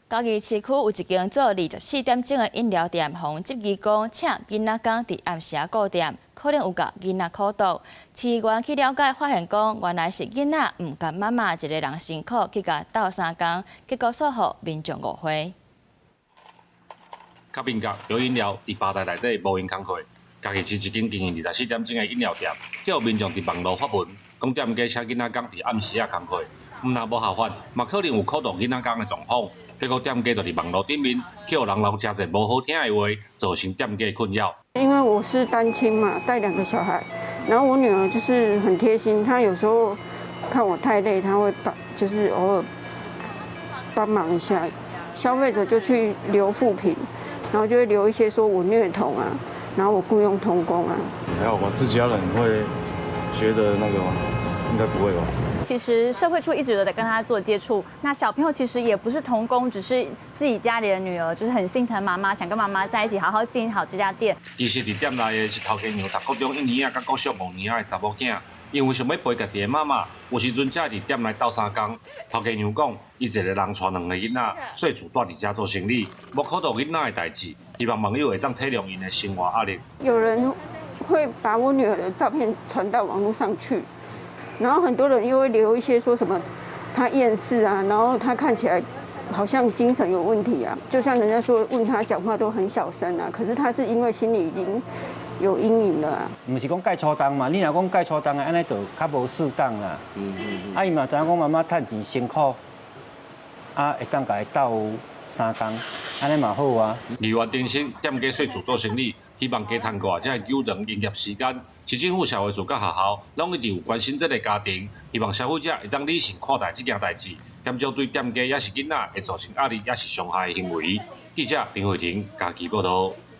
嘉義市區有一間做24點鐘的飲料店，予人質疑講請囡仔工佇暗時仔顧店，可能有共囡仔苦毒。市議員去了解，發現講原來是囡仔毋甘媽媽一个人辛苦去共鬥相共，結果煞予民眾誤會。較面角有飲料佇吧台內底無閒工課，嘉義市一間經營24點鐘的飲料店，予民眾佇網路發文，講店家請囡仔工佇暗時仔工課，毋但無合法，嘛可能有苦毒囡仔工的狀況。結果店家就佇網路頂面，予人留誠濟無好聽的話，造成店家困擾。因為我是單親嘛，帶兩個小孩，然後我女兒就是很貼心，她有時候看我太累，她會幫，就是偶爾幫忙一下。消費者就去留負評，然後就會留一些說我虐童啊，然後我僱傭童工啊。還好吧，自家人會覺得那個嗎？應該不會吧。其實社會處一直都在跟他做接觸，那小朋友其實也不是童工，只是自己家裡的女兒，就是很心疼媽媽，想跟媽媽在一起，好好經營好這家店。其實佇店內的是頭家娘讀國中一年仔，佮國小五年仔的查某囝，因為想欲陪家己的媽媽，有時陣才會佇店內鬥相共。頭家娘講，伊一個人帶兩個囡仔，所以自住佇遮做生意，無苦毒囡仔的代誌，希望網友會當體諒𪜶的生活壓力。有人會把我女兒的照片傳到網路上去。然後很多人又會留一些說什麼他厭世啊，然後他看起來好像精神有問題啊，就像人家說問他講話都很小聲啊，可是他是因為心裡已經有陰影了啊。毋是講解粗重嘛，你若講解粗重的，按呢就較無適當啦。啊，伊嘛知影講媽媽趁錢辛苦，啊，會當共伊鬥相共，按呢嘛好啊。議員澄清，店家細厝做生意，希望加趁過，才會糾長營業時間。市政府、社會處佮學校，攏一直有關心這个家庭，希望消費者會當理性看待這件代誌，減少對店家抑是囡仔會造成壓力，抑是傷害的行為。記者林慧婷嘉義報道。